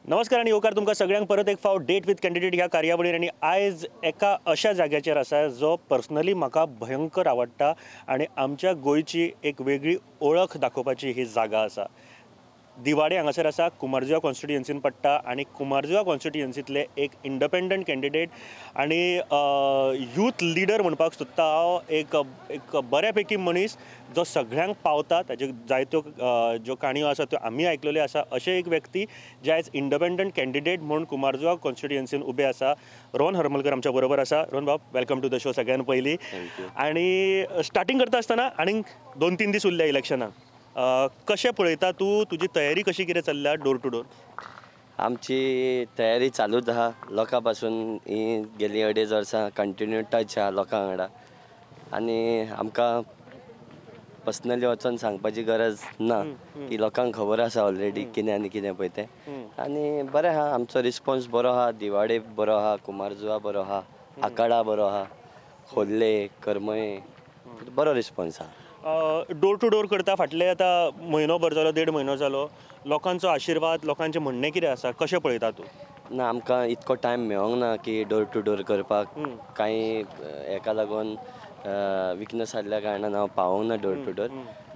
नमस्कार आनी येवकार तुमकां सगळ्यांक परत एक फावट डेट विथ कॅन्डिडेट ह्या कार्यावळीर. आनी आयज एका अशा जाग्याचेर आसा जो पर्सनली म्हाका भयंकर आवडटा आनी आमच्या गोंयची एक वेगळी ओळख दाखोवपाची ही जागा आसा. दिवाडे हांगासर आसा, कुमारजुवा कॉन्स्टिट्युएन्सीन पडटा आनी कुमारजुवा कॉन्स्टिट्युएन्सींतले एक इंडिपेंडंट कॅन्डिडेट आनी यूथ लिडर म्हणपाक सोदता हांव. एक एक बऱ्यापैकी मनीस जो सगळ्यांक पावता, ताज्यो जायत्यो ज्यो काणयो आसा त्यो आमी आयकलेल्यो आसा. अशें एक व्यक्ती जे आयज इंडिपेंडंट कॅन्डिडेट म्हूण कुमारजुवा कॉन्स्टिट्युएन्सीन उबे आसा. रोहन हरमलकर आमच्या बरोबर आसा. रोहन बाब, welcome to the show सगळ्यान पयलीं. आनी स्टार्टींग करता आसतना आनीक 2-3 दीस उरल्या इलेक्शनाक, कशें पळयता तूं, तुजी तयारी कशी कितें चल्ल्या डोर टू डोर? आमची तयारी चालूच आहा. लोकां पासून ही गेली 2.5 वर्सां कंटिन्यू टच आहा लोकां वांगडा आनी आमकां पर्सनली वचोन सांगपाची गरज ना की लोकांक खबर आसा ऑलरेडी कितें आनी कितें पळय तें. आनी बरें आहा, आमचो रिस्पोन्स बरो आहा. दिवाडे बरो आहा, कुमारजुवा बरो आहा, आकाडा बरो आहा, खोर्ले, करमळे बरो रिस्पोन्स आहा. डोर टू डोर करता फाटले आतां म्हयनोभर जालो, 1.5 म्हयनो जालो. लोकांचो आशिर्वाद, लोकांचें म्हणणें कितें आसा, कशें पळयता तूं? ना, आमकां इतको टायम मेळोंक ना की डोर टू डोर करपाक. कांय हेका लागून विकनस आसल्या कारणान हांव पावोंक ना डोर टू डोर.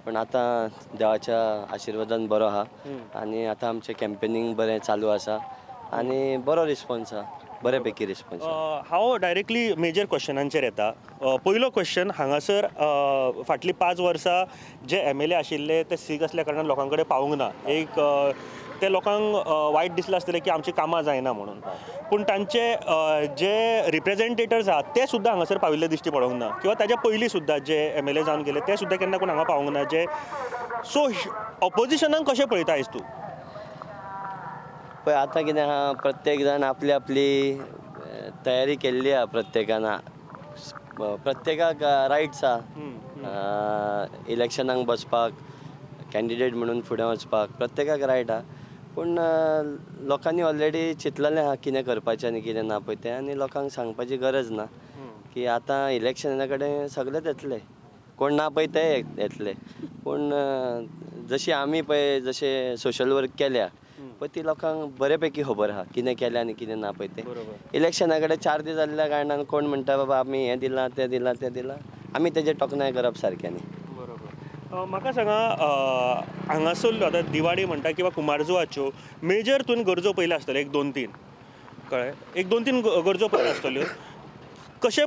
पूण आतां देवाच्या आशिर्वादान बरो आहा आनी आतां आमचें कॅम्पेनींग बरें चालू आसा आनी बरो रिस्पोन्स आहा, बरे पैकी रिस्पोन्स. हांव डायरेक्टली मेजर क्वेश्चनांचेर येता. पयलो क्वेश्चन, हांगासर फाटलीं 5 वर्सां जे MLA आशिल्ले ते सीक आसल्या कारणान लोकां कडेन पावूंक ना. एक ते लोकांक वायट दिसलां आसतलें की आमचीं कामां जायना म्हणून, पूण तांचे जे रिप्रेझेंटेटर्स आहात ते सुद्दां हांगासर पाविल्ले दिश्टी पडोंक ना, किंवा ताच्या पयलीं सुद्दां जे MLA जावन गेले ते सुद्दां केन्ना कोण हांगा पावूंक ना. जे सो ऑपोजिशनाक कशें पळयता आयज तूं? पळय आतां कितें आहा, प्रत्येक जाण आपली आपली तयारी केल्ली आहा. प्रत्येकान प्रत्येकाक रायट्स आहा इलेक्शनाक बसपाक, कॅन्डिडेट म्हणून फुडें वचपाक प्रत्येकाक रायट आहा. पूण लोकांनी ऑलरेडी चिंतलेलें आहा कितें करपाचें आनी कितें ना पळय तें. आनी लोकांक सांगपाची गरज ना की आतां इलेक्शना कडेन सगळेच येतले, कोण ना पळय ते येतले. पूण जशी आमी पळय जशें सोशल वर्क केल्या पळय ती लोकांक बरे पैकी खबर आहा कितें केलें आनी कितें ना पळय तें. इलेक्शना कडेन 4 दीस जाल्ल्या कारणान कोण म्हणटा बाबा आमी हें दिलां तें दिलां तें दिलां, आमी तेजें टोकनाय करप सारकें न्ही. बरोबर. म्हाका सांगा, हांगासरल्यो आतां दिवाडी म्हणटा किंवा कुमारजुवाच्यो मेजर तुवें गरजो पयल्यो आसतल्यो, 1, 2, 3, कळ्ळें, 1, 2, 3 गरजो पयल्यो आसतल्यो. कशें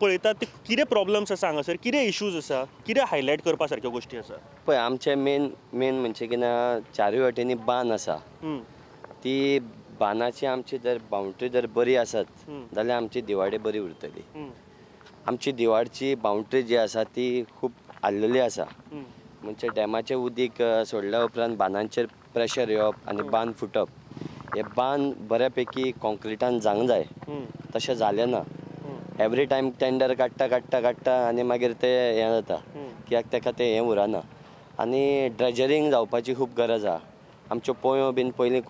पळयता ते, कितें प्रॉब्लम्स आसा हांगासर, कितें इश्यूज आसा, कितें हायलायट करपा सारक्यो गोश्टी आसा? पळय आमचें मेन मेन म्हणजे कितें, चारूय वाटेंनी बांद आसा. ती बांदाची आमची जर बाउंड्री जर बरी आसत जाल्यार आमची दिवाडे बरी उरतली. आमची दिवाडची बाउंड्री जी आसा ती खूब हाल्लेली आसा. म्हणजे डॅमाचें उदीक सोडल्या उपरांत बांदांचेर प्रेशर येवप आनी बांद फुटप, हे बांद बऱ्या पैकी कॉन्क्रिटान जावंक जाय, तशें जालें ना. एवरी टायम टेंडर काडटा काडटा काडटा आनी मागीर ते हें जाता कित्याक ताका तें हें उरना. आनी ड्रेजरींग जावपाची खूब गरज आहा. आमच्यो पोंयो बीन पयलीं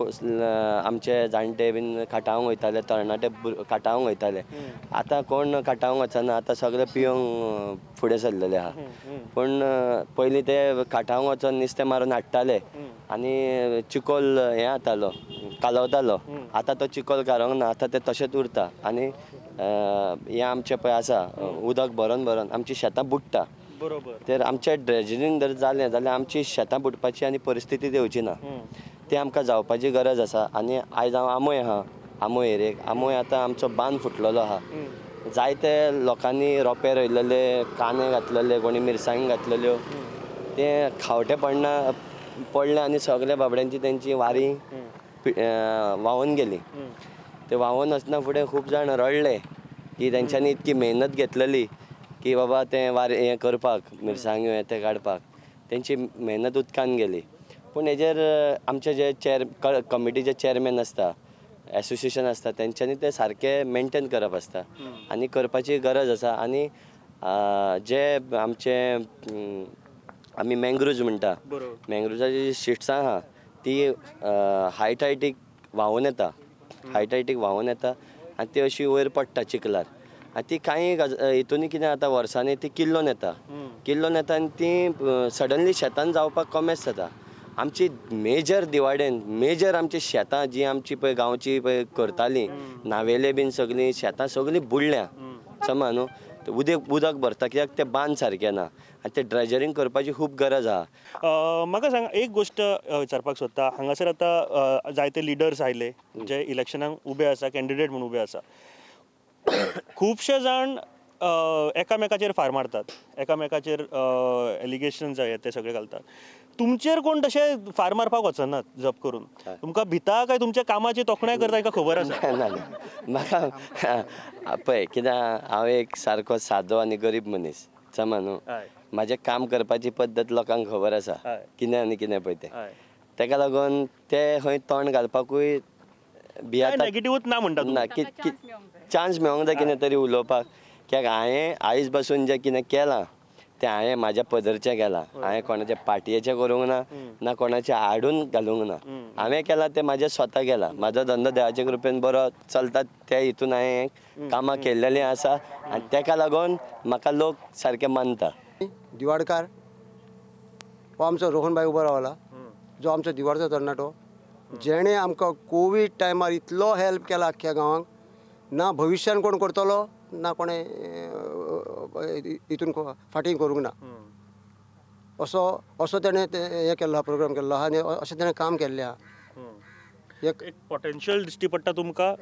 आमचे जाणटे बीन खाटावंक वयताले, तरणाटे खाटावंक वयताले. आतां कोण खाटावंक वचना, आतां सगळे पिवंक फुडें सरलेले आहा. पूण पयलीं ते खाटावंक वचोन नुस्तें मारून हाडटाले आनी चिकोल हें जातालो, कालवतालो. आतां तो चिकोल कालोवंक ना, आतां तें तशेंच उरता. आनी हें आमचें पळय आसा उदक भरोन भरोन आमची शेतां बुडटा. बरोबर. तर आमचें ड्रेजरींग जर जालें जाल्यार आमची शेतां बुडपाची आनी परिस्थिती येवची ना, ती आमकां जावपाची गरज आसा. आनी आयज हांव आमोय आहा, आमोय एरियेक आमोय आतां आमचो बांद फुटलेलो आहा. जायते लोकांनी रोंपे रोयलेले, कांदे घातलेले, कोणी मिरसांग घातलेल्यो, ते खावटे पडना पडले आनी सगळे बाबड्यांची तेंची वारी व्हांवून गेली. ते व्हांवून वचना फुडें खूब जाण रडले की तेंच्यांनी इतकी मेहनत घेतलेली की बाबा तें वारी हें करपाक, मिरसांग्यो हें तें काडपाक, तेंची मेहनत उदकान गेली. पूण हेजेर आमचे जे कमिटीचे चेअरमॅन आसता, एसोसिएशन आसता, तेंच्यांनी तें सारकें मेनटेन करप आसता आनी करपाची गरज आसा. आनी जे आमचे आमी मँग्रुव्ज म्हणटा, मँग्रुव्जाची शिट्सां आहा ती हायटायटीक व्हांवून येता, हायटायटीक व्हांवून येता आनी ती अशी वयर पडटा चिखलार. आनी ती कांय हितून कितें जाता, वर्सांनी ती किल्लोन येता, किल्लोन येता आनी ती सडनली शेतान जावपाक कॉमेस जाता. आमची मेजर दिवाडेन मेजर आमची शेतां जी आमची पळय गांवची पळय करताली नावेले बीन सगळीं शेतां सगळीं बुडल्या समा न्हू. उदक उदक भरता कित्याक ते बांद सारकें ना आनी ते ड्रेजरींग करपाची खूब गरज आहा. म्हाका सांग एक गोश्ट विचारपाक सोदता, हांगासर आतां जायते लिडर्स आयले जे इलेक्शनाक उबे आसा, कॅन्डिडेट म्हणून उबे आसा. खुबशे जाण एकामेकाचेर फार मारतात, एकामेकाचेर एलिगेशन्स हे ते सगळे घालतात. तुमचेर कोण तशें फार मारपाक वचनात जप करून, तुमकां भिता काय तुमच्या कामाची तोखणाय करता हेका खबर आसा? ना ना म्हाका पळय कित्याक हांव एक सारको सादो आनी गरीब मनीस समा न्हू. म्हाजें काम करपाची पद्दत लोकांक खबर आसा कितें आनी कितें पळय तें, तेका लागून ते खंय तोंड घालपाकूय भियेता. नेगेटिव्हूच ना म्हणटा ना, चान्स मेळोंक जाय कितें तरी उलोवपाक. कित्याक हांवें आयज पासून जें कितें केलां तें हांवें म्हाज्या पदरचें केलां, हांवें कोणाच्या पार्टयेचें करूंक ना, ना कोणाचें हाडून घालूंक ना. हांवें केलां तें म्हाजें स्वता केलां. म्हाजो धंदो देवाच्या कृपेन बरो चलता त्या हितून हांवें कामां केल्लेलीं आसा आनी तेका लागून म्हाका लोक सारके मानता. दिवाडकार हो आमचो रोहन भाई उबो रावला, जो आमचो दिवाडचो तरणाटो, जेणे आमकां कोवीड टायमार इतलो हेल्प केला आख्ख्या गांवांक, ना भविश्यान कोण करतलो ना कोणें हितून फाटीं करूंक ना. असो असो तेणें हें केल्लो आहा, प्रोग्राम केल्लो आहा आनी अशें तेणें काम केल्लें आहा. एक पोटेन्शियल दिश्टी पडटा तुमकां?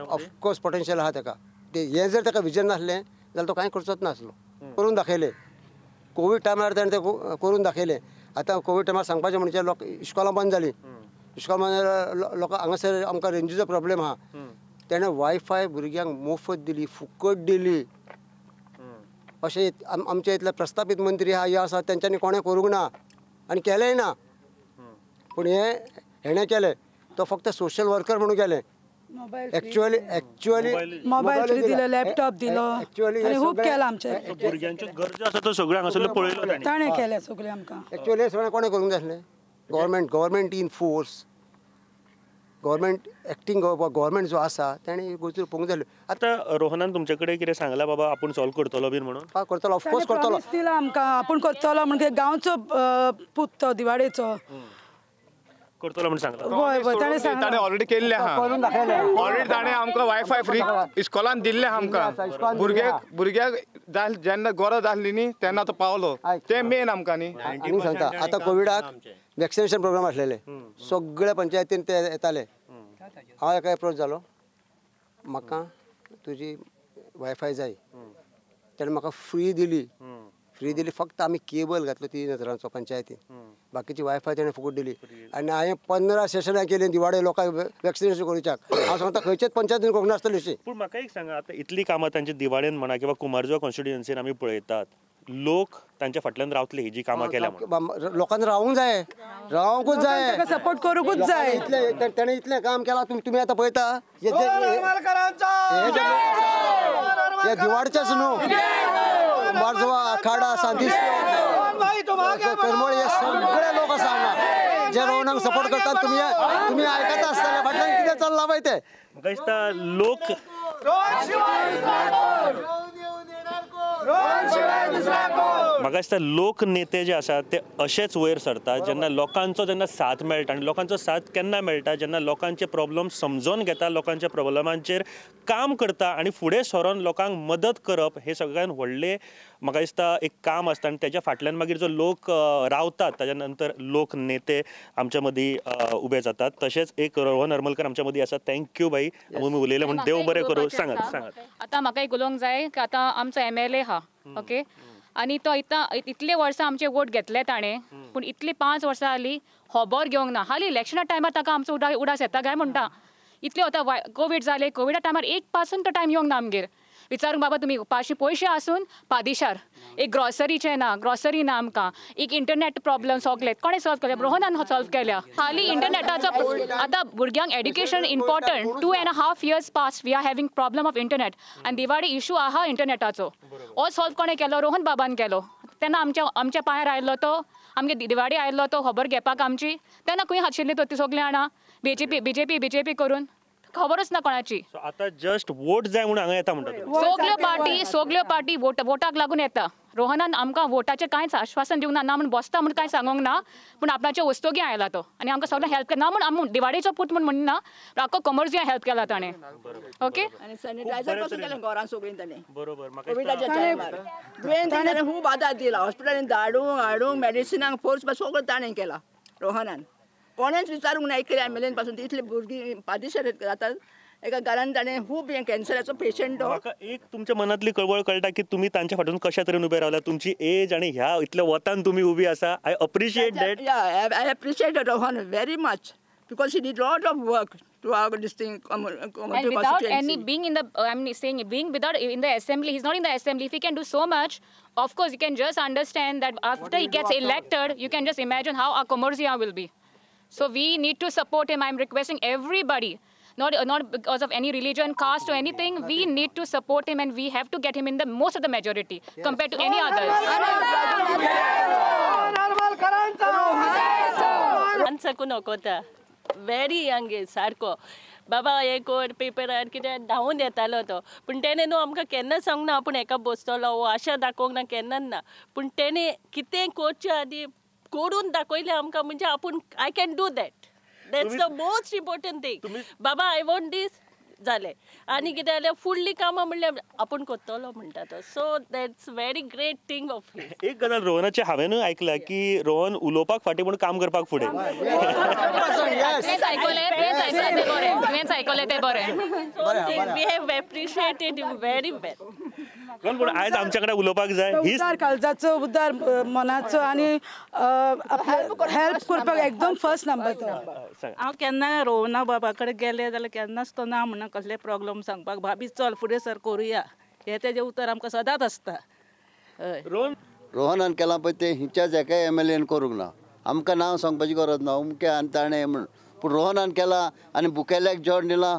ऑफकोर्स पोटेन्शियल आहा तेका. ते हें जर तेका विजन नासलें जाल्यार तो कांय करचोच नासलो. करून दाखयलें कोवीड टायमार तेणें तें करून दाखयलें. आतां कोवीड टायमार सांगपाचें म्हणजे लोक इस्कॉलां बंद जालीं, इस्कॉलां बंद जाल्यार लोकां हांगासर आमकां रेंजीचो प्रोब्लेम आहा. तेणें वायफाय भुरग्यांक मोफत दिली, फुकट दिली. अशें आमचे इतले प्रस्थापीत मंत्री आहा, हे आसा, तेंच्यांनी कोणें करूंक ना आनी केलेंय ना. पूण हें हेणें केलें, तो फक्त सोशल वर्कर म्हणून केलें. एक्चुअली एक्चुअली मोबायल फ्री दिलो, लॅपटॉप दिलो, खूब केलां आमचें. भुरग्यांच्यो गरजो आसा तो सगळ्यो हांगासरल्यो पळयलो ताणें केलें सगळें आमकां. एक्चुअली हें सगळें कोणें करूंक जाय आसलें? Government, government in force, government acting, government जो आसा तेणें गोश्टी पळोवंक जाय. आतां रोहनान तुमचे कडेन कितें सांगलां बाबा आपूण सॉल्व करतलो बीन म्हणून? हय करतलो, ऑफकोर्स करतलो. दिला आमकां आपूण करतलो म्हणजे गांवचो पूत तो दिवाडेचो करतलो म्हण सांगलां. हय हय ताणें सांगलां, ताणें ऑलरेडी केल्लें आहा, ऑलरेडी ताणें आमकां वायफाय फ्री इस्कॉलान दिल्लें आहा आमकां. भुरग्याक भुरग्याक जेन्ना गरज आसली न्ही तेन्ना तो पावलो, तें मेन आमकां न्ही. आनी सांगता आतां कोविडाक वॅक्सिनेशन प्रोग्राम आसलेले सगळ्या पंचायतीन ते येताले. हांव एका एप्रोच जालो, म्हाका तुजी वायफाय जाय, तेणें म्हाका फ्री दिली. फ्री दिली, फक्त आमी केबल घातलो 3 हजारांचो पंचायतीन, बाकीची वायफाय तेणें फुकट दिली. आनी हांवें 15 सेशनां केलीं दिवाडे लोकांक वॅक्सिनेशन करूच्याक. हांव सांगता खंयचेच पंचायतीन करूंक नासतलें अशें. पूण म्हाका एक सांगा, आतां इतलीं कामां तांची दिवाडेन म्हणा किंवा कुमारजुवा कॉन्स्टिट्युएन्सीन आमी पळयतात, लोक तांच्या फाटल्यान रावतले ही जी कामां केल्या म्हणून? लोकांनी रावूंक जाय, रावंकूच जाय, सपोर्ट करूंकूच जाय. इतलें तेणें इतलें काम केलां, तुमी आतां पळयता हे दिवाडचेच न्हू, कुमारजुवा, आखाडा, सांतिस्को, करमळ हे सगळे लोक आसा हांगा जे रोहनाक सपोर्ट करतात. तुमी तुमी आयकता आसतले फाटल्यान कितें चल्लां पळय तें. म्हाका दिसता लोक म्हाका दिसता लोक नेते जे आसात ते अशेच वयर सरतात जेन्ना लोकांचो जेन्ना साथ मेळटा. आनी लोकांचो साथ केन्ना मेळटा? जेन्ना लोकांचे प्रॉब्लम समजून घेता, लोकांच्या प्रॉब्लमांचेर काम करता आनी फुडें सरोन लोकांक मदत करप हे सगळ्यान व्हडलें म्हाका दिसता एक काम आसता. आनी तेज्या फाटल्यान मागीर जो लोक रावतात ताज्या नंतर लोक नेते आमच्या मदीं उबे जातात. तशेंच एक रोहन हरमलकर आमच्या मदीं आसा. Thank you भाई, आमी उलयले म्हूण देव बरें करूं. सांगात सांगात. आतां म्हाका एक उलोवंक जाय की आतां आमचो MLA आहा, ओके, आनी तो इतले वर्सां आमचे वोट घेतले ताणें, पूण इतली 5 वर्सां जालीं खबर घेवंक ना. हालीं इलेक्शना टायमार ताका आमचो उडास येता काय म्हणटा. इतले आतां कोवीड जाले, कोविडा टायमार एक पासून तो टायम येवंक ना आमगेर विचारूंक बाबा तुमी पांचशे पयशे आसून पादिशार एक ग्रॉसरीचें ना, ग्रॉसरी ना आमकां, एक इंटरनेट प्रॉब्लम सगळे कोणें सॉल्व केल्या? रोहनान सॉल्व केल्या. हालीं इंटरनेटाचो आतां भुरग्यांक education important. 2.5 years past we are having problem of internet आनी दिवाडी इशू आहा इंटरनेटाचो. हो सॉल्व कोणें केलो? रोहन बाबान केलो. तेन्ना आमच्या आमच्या पांयार आयलो तो, आमगे दिवाडी आयलो तो खबर घेवपाक आमची, तेन्ना खंय आशिल्ली तो ती सगळीं जाणां बीजेपी बीजेपी बीजेपी करून खबरच ना कोणाची. आतां जस्ट वोट जाय म्हणून हांगा येता म्हणटा. सगल्यो पार्टी, सगल्यो पार्टी वोटाक लागून येता. रोहनान आमकां वोटाचें कांयच आश्वासन दिवंक ना, ना म्हूण बसता म्हूण कांय सांगूंक ना, पूण आपणाचे वस्तोगी आयला तो आनी आमकां सगळें हेल्प केला. ना म्हूण आम दिवाडीचो पूत म्हूण म्हणना, आख्खो कमर्जिया हेल्प केला ताणें. ओके, आनी सॅनिटायझर पासून केलें घरां सगळीं ताणें. बरोबर, कोविडाच्या टायमार तुवें ताणें खूब आदार दिला, हॉस्पिटलान धाडूंक हाडूंक, मेडिसिनांक फोर्स सगळें ताणें केला रोहनान. कोणेंच विचारूंक ना इतले एम एल एन पासून इतले भुरगीं पादिशेर जातात एका घरान ताणें खूब हें कॅन्सराचो पेशंट. म्हाका एक तुमच्या मनांतली कळवळ कळटा की तुमी तांच्या फाटून कशा तरेन उबे रावला, तुमची एज आनी ह्या इतल्या वतान तुमी उबी आसा. I appreciate that. I appreciate Rohan very much because he did lot of work to our this thing. And without any being in the, I'm saying being without in the assembly, he's not in the assembly. If he can do so much, of course you can just understand that after he gets elected, you can just imagine how our Comerzian will be. So we need to support him. I'm requesting everybody, not because of any religion, caste or anything, we need to support him and we have to get him in the most of the majority compared to any others. Very young age सारको बाबा हे कर पेपरार कितें धांवून येतालो तो. पूण तेणें न्हू आमकां केन्नाच सांगना ना आपूण हेका बसतलो वो आशा दाखोवंक ना, केन्नाच ना. पूण तेणें कितें करचें आदी करून दाखयलें आमकां, म्हणजे आपूण I can do that, that's the most important thing. Baba I want दीस जालें आनी कितें जाल्यार फुडलीं कामां म्हणल्यार आपूण करतलो म्हणटा तो. So that's very great thing of his. एक गजाल रोहनाचें हांवेंनूय आयकलां की रोहन उलोवपाक फाटीं पूण काम करपाक फुडें. तुवेंच आयकलें तें बरें. We have appreciated him very well. पूण आयज आमच्या कडेन उलोवपाक जाय. उदार काळजाचो, उदार मनाचो आनी हेल्प करपाक एकदम फर्स्ट नंबर तो. हांव केन्ना रोहना बाबा कडेन गेलें जाल्यार केन्नाच तो ना म्हणना कसले प्रॉब्लम सांगपाक, भाभी चल फुडें सर करुया, हें तेजें उतर आमकां सदांच आसता. हय, रोहनान केलां पळय तें हिच्याच एकाय एम एल एन करूंक ना, आमकां नांव सांगपाची गरज ना अमकें आनी ताणें म्हूण. पूण रोहनान केलां आनी बुकेल्याक जेवण दिलां,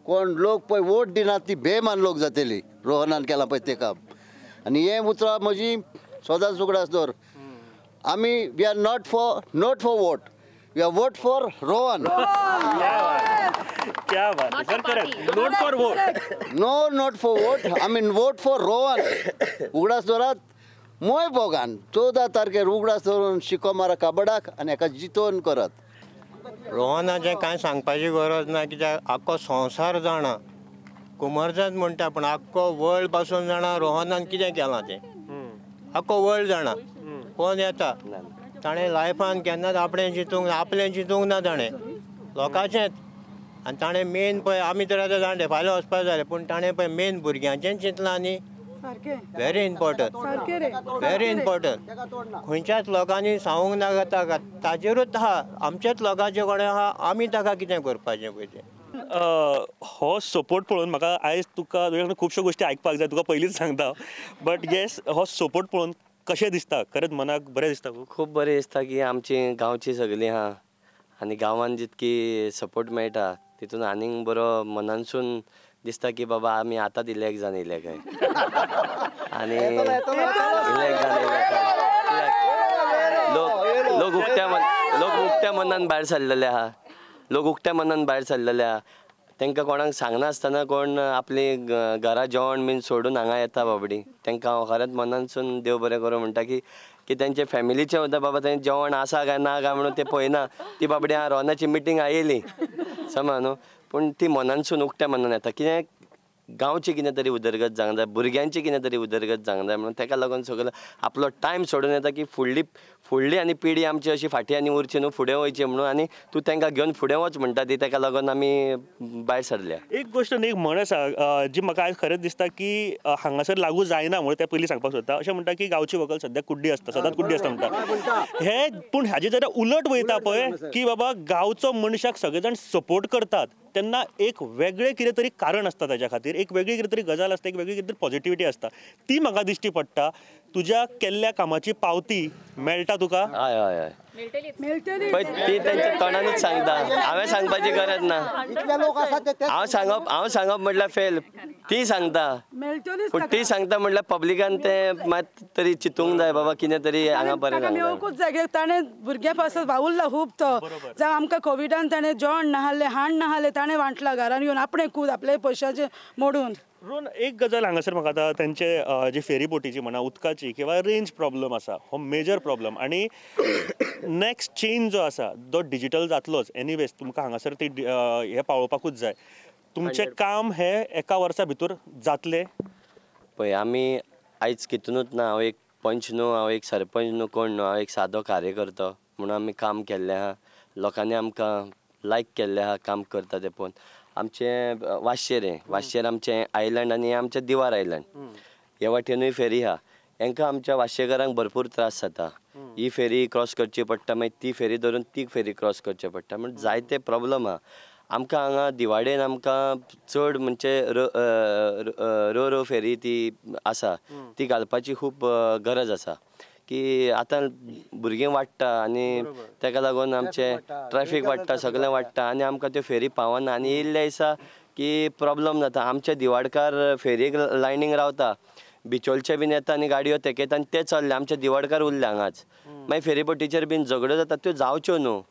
कोण लोक पळय वोट दिना ती बेमान लोक जातली. रोहनान केलां पळय तें काम. आनी हें उतरां म्हजी सदांच उगडास दवर, आमी we are not for vote, we are vote for Rohan. क्या बात है sir, correct. Not for vote, no not for vote, I mean vote for Rohan. उगडास दवरात मोय भोगान 14 तारखेर उगडास दवरून शिको मारा काबडाक आनी हेका जितोवन करात. रोहनाचें कांय सांगपाची गरज ना, कित्याक आख्खो संवसार जाणा, कुमरजांत म्हणटा पूण आख्खो वर्ल्ड पासून जाणा रोहनान कितें केलां तें, आख्खो वर्ल्ड जाणा. कोण येता ताणें लायफान केन्नाच आपणें चिंतूंक ना, आपलें चिंतूंक ना ताणें, लोकांचेंच. आनी ताणें मेन पळय आमी तर आतां जाणटे फाल्यां वचपाक जालें, पूण ताणें पळय मेन भुरग्यांचें चिंतलां न्ही, व्हेरी इम्पॉर्टंट, व्हेरी इम्पॉर्टंट. खंयच्याच लोकांनी सांगूंक नाका ताका, ताजेरूच आहा आमच्याच लोकांचे कडेन आहा आमी ताका कितें करपाचें पळय तें. हो सपोर्ट पळोवन म्हाका आयज तुका खुबश्यो गोश्टी आयकपाक जाय, तुका पयलींच सांगता, बट येस हो सपोर्ट पळोवन कशें दिसता? खरेंच मनाक बरें दिसता? खूब बरें दिसता की आमची गांवची सगळीं आहा आनी गांवान जितकी सपोर्ट मेळटा तितून आनीक बरो मनानसून दिसता की बाबा आमी आतांच इलेक्ट जावन येयले काय आनी इलेक्ट जावन येयले काय. लोक उक्त्या मनान भायर सरलेले आहा, लोक उक्त्या मनान भायर सरलेले आहा. तांकां कोणाक सांगनासतना कोण आपली घरा जेवण बीन सोडून हांगा येता बाबडी, तांकां हांव खरेंच मनानसून देव बरें करूं म्हणटा की की तेंचे फॅमिलीचें सुद्दां बाबा तें जेवण आसा काय ना काय म्हणून ते पळयना. ती बाबडी हांगा रोहनाची मिटींग आयली समज न्हू, पूण ती मनानसून उक्त्या मनान येता कितें गांवची कितें तरी उदरगत जावंक जाय, भुरग्यांची कितें तरी उदरगत जावंक जाय म्हणून ताका लागून सगळो आपलो टायम सोडून येता की फुडली फुडली आनी पिढी आमची अशी फाटीं आनी उरची न्हू, फुडें वयची म्हणून, आनी तूं तांकां घेवन फुडें वच म्हणटा ती, ताका लागून आमी भायर सरल्या. एक गोश्ट न्ही, एक म्हण आसा जी म्हाका आयज खरेंच दिसता की हांगासर लागू जायना म्हणून तें पयलीं सांगपाक सोदता. अशें म्हणटा की गांवची व्हंकल सद्याक कुड्डी आसता, सदांच कुड्डी आसता म्हणटा हे, पूण हाजे जर उलट वयता पळय की बाबा गांवचो मनशाक सगळे जाण सपोर्ट करतात तेन्ना एक वेगळें कितें तरी कारण आसता ताच्या खातीर, एक वेगळी कितें तरी गजाल आसता, एक वेगळी कितें तरी पॉझिटिविटी आसता, ती म्हाका दिश्टी पडटा. तुज्या केल्ल्या कामाची पावती मेळटा तुका? हय हय हय, पळय ती तेंच्या तोंडानूच सांगता, हांवें सांगपाची गरज ना. हांव सांगप म्हटल्यार फेल, ती सांगता, पूण ती सांगता म्हटल्यार पब्लिकान तें मात तरी चिंतूंक जाय बाबा कितें तरी हांगा बरें जालें. मेळोवकूच जाय, ताणें भुरग्यां पासत वावुरला खूब तो. जावं आमकां कोविडान ताणें जेवण नासलें, हाण नासलें, ताणें वांटला घरान येवन आपणें खूद आपले पयशांचे मोडून. रोहन, एक गजाल हांगासर म्हाका आतां तेंचे जी फेरीबोटीची म्हणा, उदकाची किंवा रेंज प्रॉब्लम आसा, हो मेजर प्रॉब्लम. आनी नेक्स्ट चेंज जो आसा तो डिजिटल जातलोच एनिवेज, तुमकां हांगासर ती हें पावोवपाकूच जाय. तुमचें काम हें एका वर्सा भितर जातलें? पळय आमी आयज कितूनच ना, हांव एक पंच न्हू, हांव एक सरपंच न्हू, कोण न्हू, हांव एक सादो कार्यकर्तो म्हणून आमी काम केल्लें आहा. लोकांनी आमकां लायक केल्लें आहा काम करता तें पळोवन. आमचें वाशेर, हें वाशेर आमचें आयलंड आनी आमचें दिवार आयलंड, हे वाटेनूय फेरी आहा. हेंकां आमच्या वाशेकारांक भरपूर त्रास जाता. ही फेरी क्रॉस करची पडटा, मागीर ती फेरी धरून ती फेरी क्रॉस करची पडटा, म्हण जायते प्रॉब्लम आहा आमकां हांगा दिवाडेन. आमकां चड म्हणजे रो रो फेरी ती आसा ती घालपाची खूब गरज आसा की आतां भुरगीं वाडटा आनी तेका लागून आमचें ट्रॅफीक वाडटा, सगळें वाडटा आनी आमकां त्यो फेरी पावना. आनी येयल्ले दिसा की प्रॉब्लम जाता. आमचे दिवाडकार फेरयेक लायनींग रावता, बिचोलचे बीन येता आनी गाडयो तेकयता आनी ते चल्ले, आमचे दिवाडकार उरले हांगाच. मागीर फेरीबोटीचेर बीन झगड्यो जाता, त्यो जावच्यो न्हू.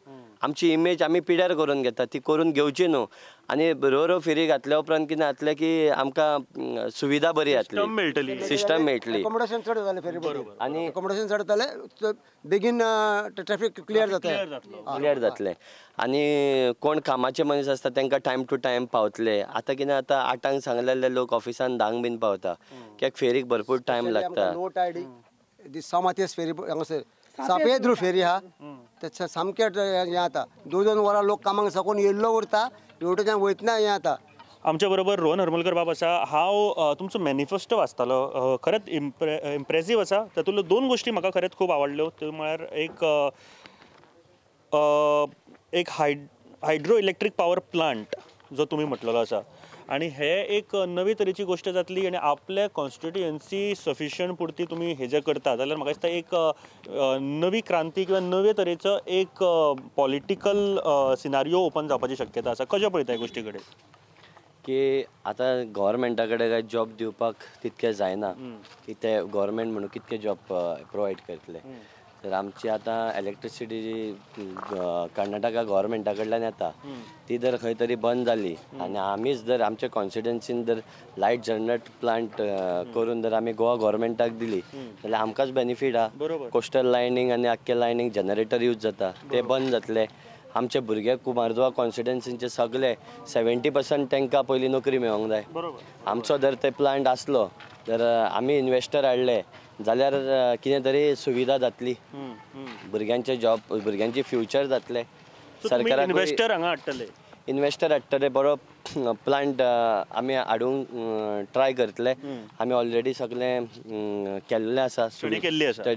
आमची इमेज आमी पिड्यार करून घेता, ती करून घेवची न्हू. आनी रो रो फेरी घातल्या उपरांत कितें जातलें की आमकां सुविधा बरी जातली, सिस्टम मेळटली, एकोमोडेशन चड जालें फेरी, आनी एकोमोडेशन चड जालें, बेगीन ट्रॅफिक क्लियर जातलें, क्लियर जातलें. आनी कोण कामाचे मनीस आसता तांकां टायम टू टायम पावतले. आतां कितें जाता, 8 सांगले जाल्यार लोक ऑफिसान 10 बीन पावता, कित्याक फेरीक भरपूर टायम लागता. लो टायड सामातेस फेरी हांगासर सापेद्रू फेरी आहा, ते सामकें हें जाता, 2-2 वरां लोक कामाक साकून येयल्लो उरता, हेवटेच्यान वयतना हें जाता. आमच्या बरोबर रोहन हरमलकर बाब आसा. हांव तुमचो मॅनिफेस्टो वाचतालो, खरेंच इम्प्रेसीव आसा. तातूंतल्यो 2 गोश्टी म्हाका खरेंच खूब आवडल्यो. त्यो म्हळ्यार एक हायड्रो इलेक्ट्रीक पावर प्लांट जो तुमी म्हटलेलो आसा, आनी हे एक नवी तरेची गोश्ट जातली आनी आपल्या कॉन्स्टिट्युएन्सी सफिशियंट पुरती तुमी हे जे करता जाल्यार म्हाका दिसता एक नवी क्रांती किंवा नवे तरेचो एक पॉलिटिकल सिनारियो ओपन जावपाची शक्यता आसा. कशें पळयता ह्या गोश्टी कडेन? की आतां गव्हर्मेंटा कडेन काय जॉब दिवपाक तितकें जायना की ते गव्हर्मेंट म्हणून कितके जॉब प्रोवायड करतले. तर आमची आतां इलेक्ट्रिसिटी जी कर्नाटका गव्हर्मेंटा कडल्यान येता ती जर खंय तरी बंद जाली आनी आमीच जर आमच्या कॉन्स्टिट्युएन्सीन जर लायट जनरेट प्लांट करून जर आमी गोवा गव्हर्मेंटाक दिली जाल्यार आमकांच बेनिफीट आहा. कोस्टल लायनींग आनी आख्खे लायनींग जनरेटर यूज जाता ते बंद जातले. आमचे भुरगे कुमारजुवा कॉन्स्टिट्युएन्सीचे सगळे 70% तांकां पयलीं नोकरी मेळोंक जाय. आमचो जर ते प्लांट आसलो जर आमी इन्वेस्टर हाडले जाल्यार कितें तरी सुविधा जातली, भुरग्यांचे जॉब, भुरग्यांची फ्युचर जातलें. सरकाराक इन्वेस्टर हांगा हाडटले, इन्वेस्टर हाडटले, बरो प्लांट आमी हाडूंक ट्राय करतले. आमी ऑलरेडी सगळें केल्लें आसा, स्टडी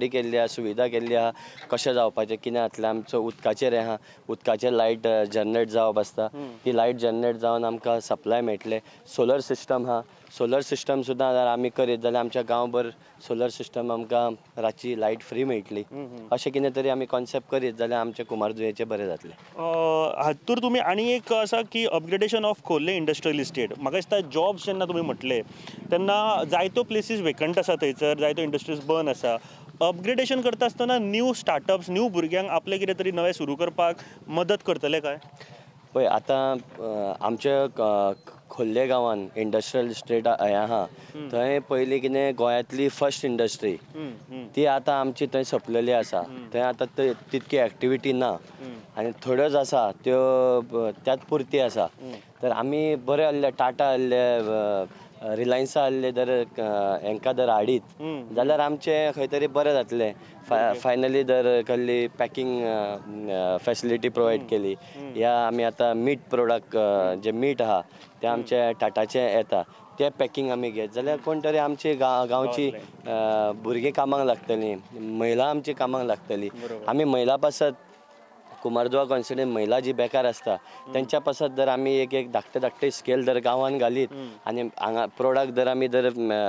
केल्ली आसा, सुविधा केल्ली आसा, कशें जावपाचें कितें जातलें. आमचो उदकाचेर आहा, उदकाचेर लायट जनरेट जावप आसता, ती लायट जनरेट जावन आमकां सप्लाय मेळटलें. सोलर सिस्टम आहा, सोलर सिस्टम सुद्दां जर आमी करीत जाल्यार आमच्या गांवभर सोलर सिस्टम आमकां रातची लायट फ्री मेळटली. अशें कितें तरी आमी कॉन्सेप्ट करीत जाल्यार आमच्या कुमारजुंवेचें बरें जातलें. हातूर तुमी आनी एक आसा की upgradation of Khorlim industrial estate. म्हाका दिसता जॉब्स जेन्ना तुमी म्हटले तेन्ना जायत्यो प्लेसीस वेकंट आसा, थंयसर जायत्यो इंडस्ट्रीज बंद आसा. अपग्रेडेशन करता आसतना न्यू स्टार्टअप्स, न्यू भुरग्यांक आपलें कितें तरी नवें सुरू करपाक मदत करतले काय? पळय आतां आमच्या खोर्ले गांवान इंडस्ट्रियल इस्टेट हें आहा, थंय पयलीं कितें गोंयांतली फर्स्ट इंडस्ट्री ती आतां आमची थंय सोंपलेली आसा. थंय आतां तितकी एक्टिविटी ना आनी थोड्योच आसा त्यो त्याच पुरती आसा. तर आमी बरें आहले, टाटा आहले, रिलायन्सा आहले, जर हेंकां जर हाडीत जाल्यार आमचें खंय तरी बरें जातलें. फायनली जर कसली पॅकिंग फॅसिलिटी प्रोवायड केली या आमी आतां मीट प्रोडक्ट जे मीट आहा तें आमचे टाटाचें येता तें पॅकिंग आमी घेत जाल्यार कोण तरी आमची गांवची भुरगीं कामाक लागतलीं, महिला आमची कामाक लागतली. आमी महिला पासत कुमारजुवा कॉन्स्टिट्युएन्सी महिला जी बेकार आसता तेंच्या पासत जर आमी एक एक धाकटे धाकटे स्केल जर गांवान घालीत आनी हांगा प्रोडक्ट जर आमी जर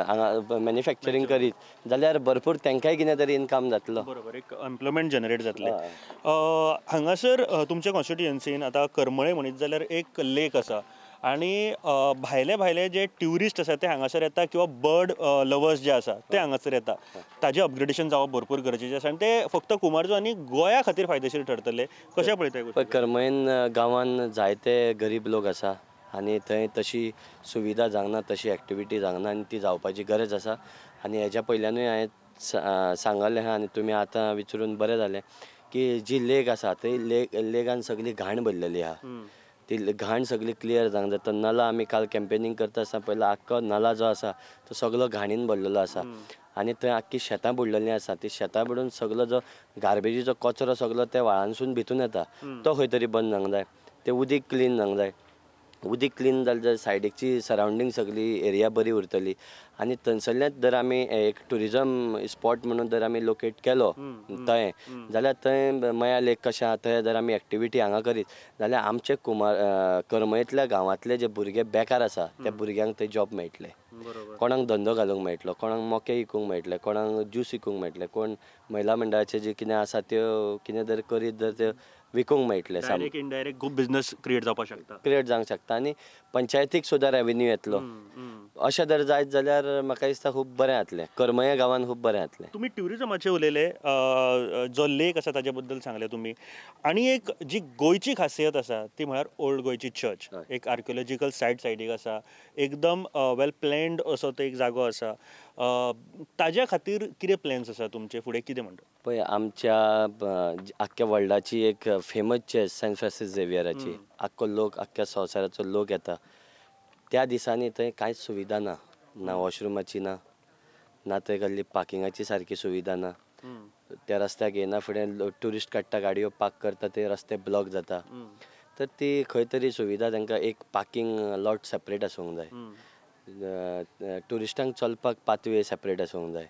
हांगा मॅन्युफॅक्चरींग करीत जाल्यार भरपूर तेंकांय कितें तरी इनकम जातलो. बरोबर, एक एम्प्लॉयमेंट जनरेट जातलें. हांगासर तुमच्या कॉन्स्टिट्युएन्सीन आतां करमळे म्हणीत जाल्यार एक लेक आसा आनी भायले भायले जे ट्युरिस्ट आसा ते हांगासर येता किंवा बर्ड लवर्स जे आसा ते हांगासर येता, ताजें अपग्रेडेशन जावप भरपूर गरजेचें आसा आनी ते फक्त कुमारजुंव आनी गोंया खातीर फायदेशीर ठरतले. कशें पळयता? करमळेन गांवान जायते गरीब लोक आसा आनी थंय तशी सुविधा जावंक ना, तशी एक्टिविटी जावंक ना आनी ती जावपाची गरज आसा. आनी हेज्या पयल्यानूय हांवें सांगलें आहा आनी तुमी आतां विचारून बरें जालें की जी लेक आसा थंय लेकान सगळी घाण भरलेली आहा, ती घाण सगळी क्लियर जावंक जाय. तो नला आमी काल कॅम्पेनींग करता आसतना पयलो आख्खो नला जो आसा तो सगळो घाणीन भरलेलो आसा आनी थंय आख्खी शेतां बुडलेलीं आसा. ती शेतां बुडून सगळो जो गार्बेजीचो कचरो सगळो त्या व्हाळांसून भितून येता तो खंय तरी बंद जावंक जाय. तें उदीक क्लीन जावंक जाय. उदीक क्लीन जालें जाल्यार सायडीकची सरावंडींग सगळी एरिया बरी उरतली. आनी थंयसरल्यान जर आमी एक ट्युरिजम स्पॉट म्हणून जर आमी लोकेट केलो थंय जाल्यार थंय मया लेक कशें आहा थंय जर आमी एक्टिविटी हांगा करीत जाल्यार आमचे करमळेंतल्या गांवांतले जे भुरगे बेकार आसा त्या भुरग्यांक थंय जॉब मेळटले, कोणाक धंदो घालूंक मेळटलो, कोणाक मोके विकूंक मेळटले, कोणाक ज्यूस विकूंक मेळटले, कोण महिला मंडळाचे जे कितें आसा त्यो कितें जर करीत जर त्यो विकूंक मेळटले. डायरेक्ट इनडायरेक्ट खूब बिजनेस क्रिएट जावपाक शकता, क्रिएट जावंक शकता आनी पंचायतीक सुद्दां रेवेन्यू येतलो. अशें जर जायत जाल्यार म्हाका दिसता खूब बरें जातलें, करमळे गांवान खूब बरें जातलें. तुमी ट्युरिजमाचें उलयले, जो लेक आसा ताजे बद्दल सांगलें तुमी, आनी एक जी गोंयची खासियत आसा ती म्हळ्यार ओल्ड गोंयची चर्च, एक आर्कियोलॉजिकल सायट सायडीक आसा, एकदम वेल प्लॅन्ड असो तो एक जागो आसा. ताज्या खातीर कितें प्लॅन्स आसा तुमचे फुडें, कितें म्हणटा? पळय, आमच्या आख्ख्या वर्ल्डाची एक फेमस चर्च सेंट फ्रांसीस झेवियराची, आख्खो लोक आख्ख्या संवसाराचो लोक येता. त्या दिसांनी थंय कांयच सुविधा ना, ना वॉशरुमाची ना, ना थंय कसली पार्किंगाची सारकी सुविधा ना. त्या रस्त्याक येना फुडें ट्युरिस्ट काडटा गाडयो पार्क करता, ते रस्ते ब्लॉक जाता. तर ती खंय तरी सुविधा तांकां एक पार्किंग लॉट सेपरेट आसूंक जाय, ट्युरिस्टांक चलपाक पाथवे सेपरेट आसूंक जाय.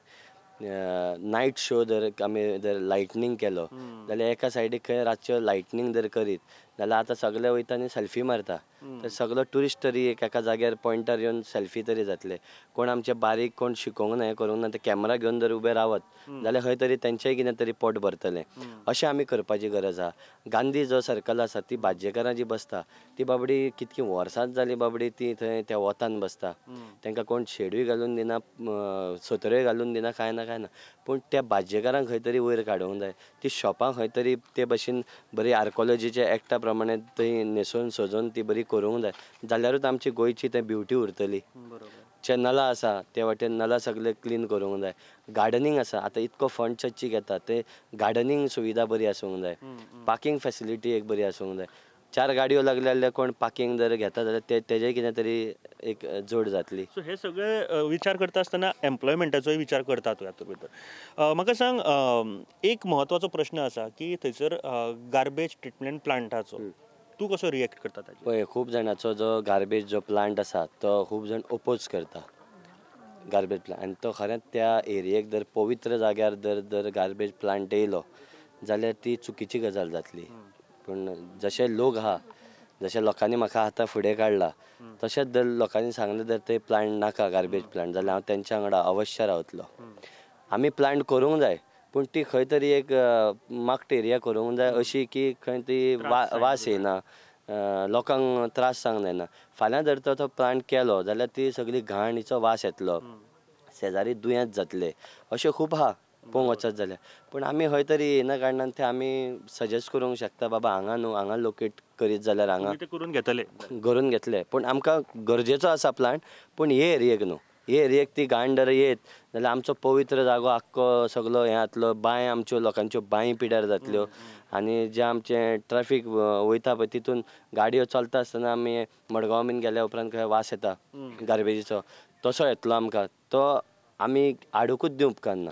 नायट शो जर आमी जर लायटनींग केलो जाल्यार एका सायडीक खंय रातच्यो लायटनींग जर करीत जाल्यार आतां सगळे वयता आनी सेल्फी मारता, तर सगळो ट्युरिस्ट तरी एक एका जाग्यार पॉयंटार येवन सेल्फी तरी जातले. कोण आमचे बारीक कोण शिकोवंक ना हें करूंक ना ते कॅमेरा घेवन जर उबे रावत जाल्यार खंय तरी तेंचेय कितें तरी पोट भरतलें. अशें आमी करपाची गरज आहा. गांधी जो सर्कल आसा ती भाजयेकारां जी बसता ती बाबडी कितकी वर्सांच जाली बाबडी ती थंय त्या वतान बसता, तांकां कोण शेडूय घालून दिना, सत्रोय घालून दिना, कांय ना कांय ना. पूण त्या भाजयेकारांक खंय तरी वयर काडूंक जाय. ती शॉपां खंय तरी ते भशेन बरी आर्कोलॉजीच्या एक्टा प्रमाणे थंय न्हेसोवन सजोवन ती बरी करूंक जाय, जाल्यारूच आमची गोंयची थंय ब्युटी उरतली. जे नला आसा ते वाटेन नला सगळे क्लीन करूंक जाय. गार्डनींग आसा, आतां इतको फंड चर्चीक येता, ते गार्डनींग सुविधा बरी आसूंक जाय, पार्किंग फेसिलिटी एक बरी आसूंक जाय. चार गाडयो लागले जाल्यार कोण पार्किंग जर घेता जाल्यार ते तेजे कितें तरी एक जोड जातली. सो हे सगळे विचार करता आसतना एम्प्लॉयमेंटाचोय विचार करता तूं हातूंत भितर. म्हाका सांग, एक म्हत्वाचो प्रश्न आसा की थंयसर गार्बेज ट्रिटमेंट प्लांटाचो तूं कसो रिएक्ट करता ताचेर? पळय, खूब जाणांचो जो गार्बेज जो प्लांट आसा तो खूब जाण ओपोज करता गार्बेज प्लांट, आनी तो खरेंच त्या एरियेक जर पवित्र जाग्यार जर जर गार्बेज प्लांट येयलो जाल्यार ती चुकीची गजाल जातली. पूण जशे लोक आहा, जशे लोकांनी म्हाका आतां फुडें काडला तशेंच जर लोकांनी सांगलें जर ते प्लांट नाका गार्बेज प्लांट जाल्यार हांव तेंच्या वांगडा अवश्य रावतलो. आमी प्लांट करूंक जाय, पूण ती खंय तरी एक माक्ट एरिया करूंक जाय अशी की खंय ती वास येना, लोकांक त्रास जावंक जायना. फाल्यां जर तो प्लांट केलो जाल्यार ती सगळी घाणीचो वास येतलो, शेजारी दुयेंत जातले, अशें खूब आहा पळोवंक वचत जाल्यार. पूण आमी खंय तरी येना कारणान ते आमी सजेस्ट करूंक शकता, बाबा हांगा न्हू हांगा लोकेट करीत जाल्यार हांगा करून घेतले, करून घेतले. पूण आमकां गरजेचो आसा प्लांट, पूण हे एरियेक न्हू. हे एरियेक ती घाण जर येत जाल्यार आमचो पवित्र जागो आख्खो सगलो हें जातलो, बांय आमच्यो लोकांच्यो बांय पिड्यार जातल्यो. आनी जे आमचें ट्रॅफीक वयता पळय तितून गाडयो चलता आसतना आमी मडगांव बीन गेल्या उपरांत खंय वास येता गार्बेजीचो, तसो येतलो आमकां, तो आमी आडुकूच दिवंक उपकारना.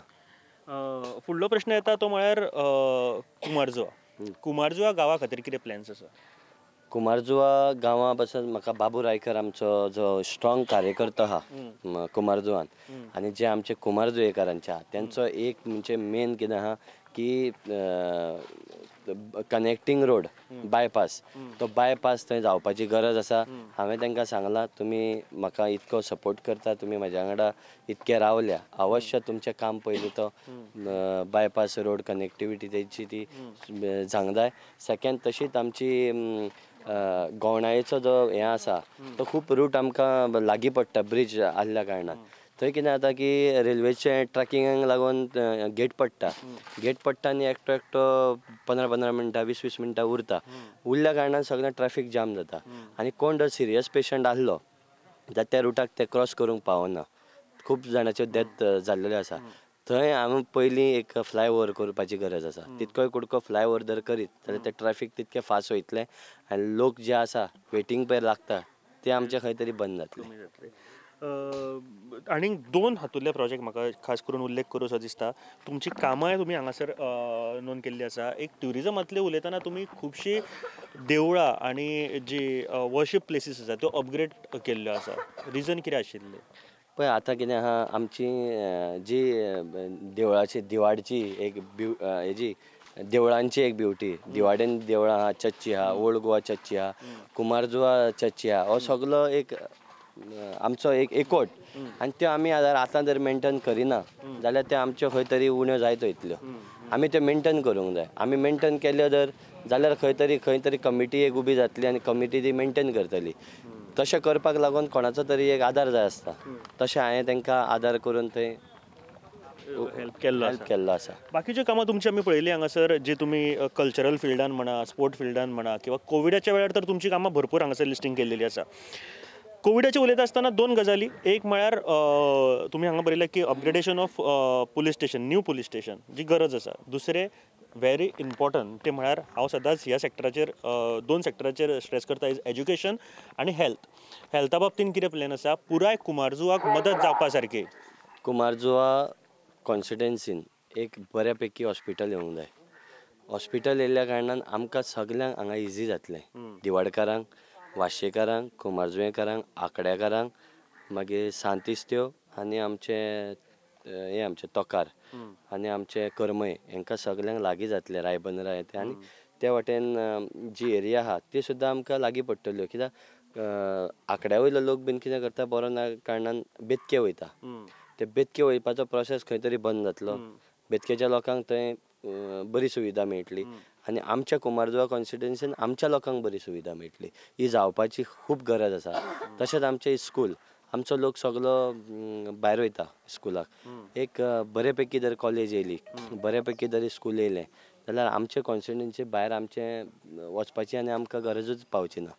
फुडलो प्रश्न येता तो म्हळ्यार कुमारजुवा. कुमारजुवा गांवा खातीर कितें प्लॅन्स आसा? कुमारजुवा गांवा पासून म्हाका बाबू रायकर आमचो जो स्ट्रॉंग कार्यकर्तो आहा कुमारजुवान, आनी जे आमचे कुमारजुवेकारांचे आहा तेंचो एक म्हणजे मेन कितें आहा की कनेक्टींग रोड बायपास, तो बायपास थंय जावपाची गरज आसा. हांवें तांकां सांगलां तुमी म्हाका इतको सपोर्ट करता, तुमी म्हाज्या वांगडा इतके रावल्या, अवश्य तुमचें काम पयलीं तो बायपास रोड कनेक्टिविटी तेची ती जावंक जाय. सेकेंड तशीच आमची गवणायेचो जो हें आसा तो खूब रूट आमकां लागीं पडटा ब्रिज आहल्या कारणान. थंय कितें जाता की रेल्वेचे ट्रॅकिंगाक लागून गेट पडटा, गेट पडटा आनी एकटो एकटो 15-15 मिनटां 20-20 मिनटां उरता. उरल्या कारणान सगळें ट्रॅफीक जाम जाता आनी कोण जर सिरियस पेशंट आहलो जाल्यार त्या रुटाक ते क्रॉस करूंक पावना. खूब जाणाच्यो डेथ जाल्लेल्यो आसा. थंय आमी पयलीं एक फ्लायओवर करपाची गरज आसा. तितकोय कुडको फ्लायओवर जर करीत जाल्यार ते ट्रॅफीक तितकें फास्ट वयतलें आनी लोक जे आसा वेटींग पळय लागता ते आमचे खंय तरी बंद जातले. आनीक दोन हातूंतले प्रोजेक्ट म्हाका खास करून उल्लेख करूंसो दिसता. तुमची कामांय तुमी हांगासर नोंद केल्ली आसा. एक ट्युरिजमांतले उलयतना तुमी खुबशीं देवळां आनी जी वर्शीप प्लेसीस आसा त्यो अपग्रेड केल्ल्यो आसा. रिजन कितें आशिल्लें? पळय आतां कितें आहा, आमची जी देवळाची दिवाडची एक हेजी देवळांची एक ब्युटी, दिवाडेन देवळां आहा, चर्ची आहा, ओल्ड गोवा चर्ची आहा, कुमारजुवा चर्ची आहा, हो सगलो एक आमचो एक एकवट आनी त्यो आमी आतां जर मेंटेन करिना जाल्यार त्यो आमच्यो खंय तरी उण्यो जायत वयतल्यो. आमी त्यो मेंटेन करूंक जाय. आमी मेंटेन केल्यो जर जाल्यार खंय तरी कमिटी एक उबी जातली आनी कमिटी ती मेंटेन करतली. तशें करपाक लागून कोणाचो तरी एक आदार जाय आसता. तशें हांवें तांकां आदार करून थंय हेल्प केल्लो आसा. बाकीच्यो कामां तुमची आमी पळयली हांगासर, जी तुमी कल्चरल फिल्डान म्हणा, स्पोर्ट फिल्डान म्हणा, किंवा कोविडाच्या वेळार तर तुमची कामां भरपूर हांगासर लिस्टींग केल्लेली आसा. कोविडाचे उलयता आसतना दोन गजाली, एक म्हळ्यार तुमी हांगा बरयलें की upgradation of police station, new police station जी गरज आसा. दुसरें व्हेरी इम्पॉर्टंट तें म्हळ्यार हांव सदांच ह्या सेक्टराचेर, दोन सेक्टराचेर स्ट्रेस करता, is education आनी हेल्थ. हेल्था बाबतीन कितें प्लॅन आसा पुराय कुमारजुवाक मदत जावपा सारकी? कुमारजुवा कॉन्स्टिट्युएन्सीन एक बऱ्या पैकी हॉस्पिटल येवंक जाय. हॉस्पिटल येयल्ल्या कारणान आमकां सगल्यांक हांगा इजी जातलें. दिवाडकारांक, वाशेकारांक, कुमारजुवेकारांक, आकड्याकारांक, मागीर सांतिस्त्यो आनी आमचे हे आमचे तोकार आनी आमचे करमय हांकां सगल्यांक लागीं जातलें. रायबंदरा हे ते आनी ते वाटेन जी एरिया आहा ती सुद्दां आमकां लागीं पडटल्यो. कित्याक आकड्या वयलो लोक बीन कितें करता, बरो ना कारणान बेतके वयता. ते बेतके वयपाचो प्रोसेस खंय तरी बंद जातलो. बेतकेच्या लोकांक थंय बरी सुविधा मेळटली आनी आमच्या कुमारजुवा कॉन्स्टिट्युएन्सीन आमच्या लोकांक बरी सुविधा मेळटली. ही जावपाची खूब गरज आसा. तशेंच आमचें स्कूल, आमचो लोक सगलो भायर वयता स्कुलाक. एक बरे पैकी जर कॉलेज येयली, बरे पैकी जर स्कूल येयलें जाल्यार आमचे कॉन्स्टिट्युएन्सी भायर आमचें वचपाची आनी आमकां गरजूच पावची ना.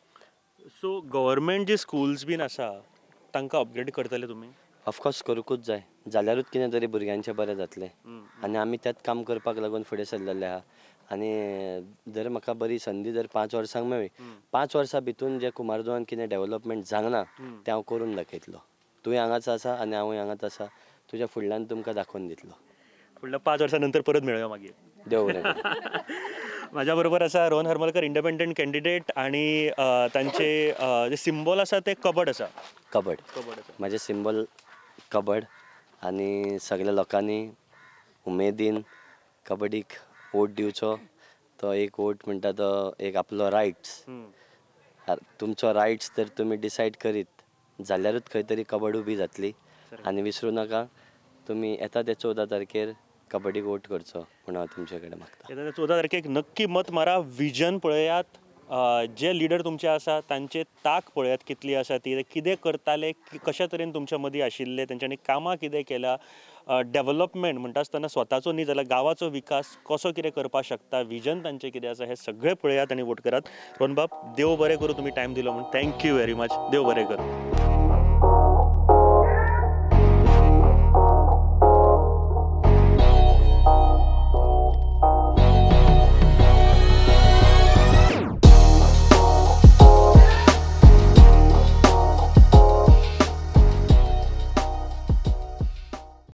सो गव्हर्मेंट जी स्कुल्स बीन आसा तांकां अपग्रेड करतले तुमी? ऑफकोर्स करूंकूच जाय, जाल्यारूच कितें तरी भुरग्यांचें बरें जातलें आनी आमी त्याच काम करपाक लागून फुडें सरलेले आहा. आनी जर म्हाका बरी संदी जर 5 वर्सांक मेळ्ळी, 5 वर्सां भितून जे कुमारजुवान कितें डेवलपमेंट जावंक ना तें हांव करून दाखयतलो. तूंय हांगाच आसा आनी हांवूय हांगाच आसा, तुज्या फुडल्यान तुमकां दाखोवन दितलो. फुडल्या 5 वर्सां नंतर परत मेळया मागीर. देव बरें. म्हाज्या बरोबर आसा रोहन हरमलकर, इंडिपेंडंट कॅन्डिडेट, आनी तांचे जे सिंबॉल आसा ते कबड आसा. कबड, म्हाजें सिंबॉल कबड आनी सगल्या लोकांनी उमेदीन कबडीक वोट दिवचो. तो एक वोट म्हणटा तो एक आपलो रायट्स, तुमचो रायट्स जर तुमी डिसायड करीत जाल्यारूच खंय तरी कबड उबी जातली. आनी विसरूं नाका, तुमी येता ते 14 तारखेर कबड्डीक वोट करचो म्हूण हांव तुमचे कडेन मागता. येता ते 14 तारखेक नक्की मत मारा, विजन पळयात, जे लिडर तुमचे आसा तांचे ताक पळयात कितली आसा ती, कितें करताले, कशा तरेन तुमच्या मदीं आशिल्ले, तेंच्यांनी कामां कितें केलां, डेवलपमेंट म्हणटा आसतना स्वताचो न्ही जाल्यार गांवाचो विकास कसो कितें करपाक शकता, विजन तांचें कितें आसा, हें सगळें पळयात आनी वोट करात. रोहन बाब, देव बरें करूं, तुमी टायम दिलो म्हूण thank you very much. देव बरें करूं.